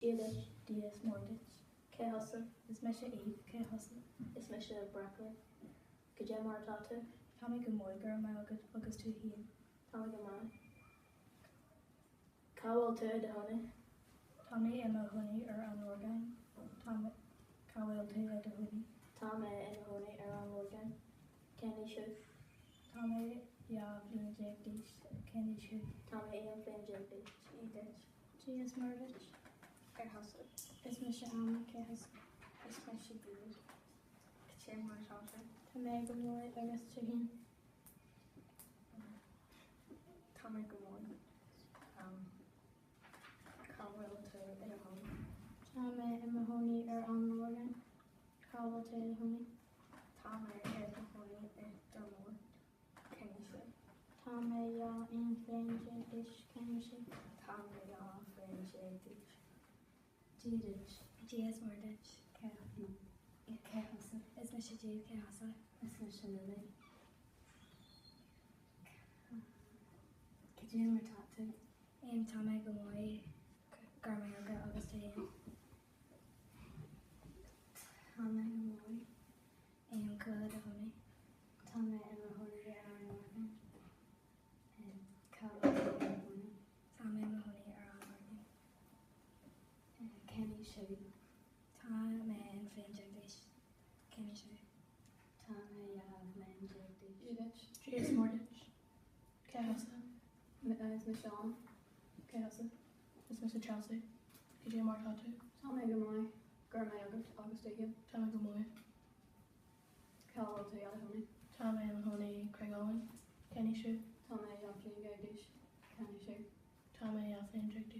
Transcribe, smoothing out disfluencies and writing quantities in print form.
Dia duit. Dia is Muire duit. Cé thusa? Is mise Eve. Cé thusa? Is mise Breaclainn. Cad é mar atá tú? Tá mé go maith, go raibh maith agat, agus tú féin? Tá mé go maith. Cá bhfuil tú i do chónaí? Tá mé i mo chónaí ar an Lorgain. Tá mé Cá bhfuil tú i do chónaí? Tá mé i mo chónaí ar an Lorgain. Cén aois thú? Tá mé 12 bhliain d'aois. Cén aois thú? Tá mé 11 bhliain d'aois. Dia duit. Dia is Muire duit. Cé thusa? Is mise Alma. Cé thusa? Is mise David. Cad é mar atá tú? Tá mé go maith agus tú féin? Tá mé go maith. Cá bhfuil tú i do chónaí? Tá mé i mo chónaí ar an Lorgain. Cá bhfuil tú i do chónaí? Tá mé i mo chónaí i Doire Mór. Cén aois thú? Tá mé 12 aon bhliain d'aois. Cén aois thú? Tá mé 12 bhliain d'aois. Dia duit. Dia is Muire duit. Cé thusa? Is mise Dia. Cé thusa? Is mise Lily. Cad é mar atá tú? Em, tá mé go maith, go raibh maith agat, agus tú féin? Tá mé go maith. Em, cá bhfuil i do chónaí? Tá mé i mo chónaí ar an Lorgain. Em, cá bhfuil tú i do chónaí? Tá mé i mo chónaí ar an Lorgain. Cén aois thú? Tá mé 11 bhliain d'aois. Cén aois thú? Tá mé 12 bhliain d'aois. Dia duit. Dia is Muire duit. Cé thusa? Is mise Anna. Cé thusa? Is mise Chelsea. Cad é mar atá tú? Tá mé go maith, go raibh maith agat, agus tú féin? Tá mé go maith. Cá bhfuil tú i do chónaí? Tá mé i mo chónaí i Creag Abhann. Cén aois thú? Tá mé 12 bhliain d'aois. Cén aois thú? Tá mé 12 bhliain d'aois.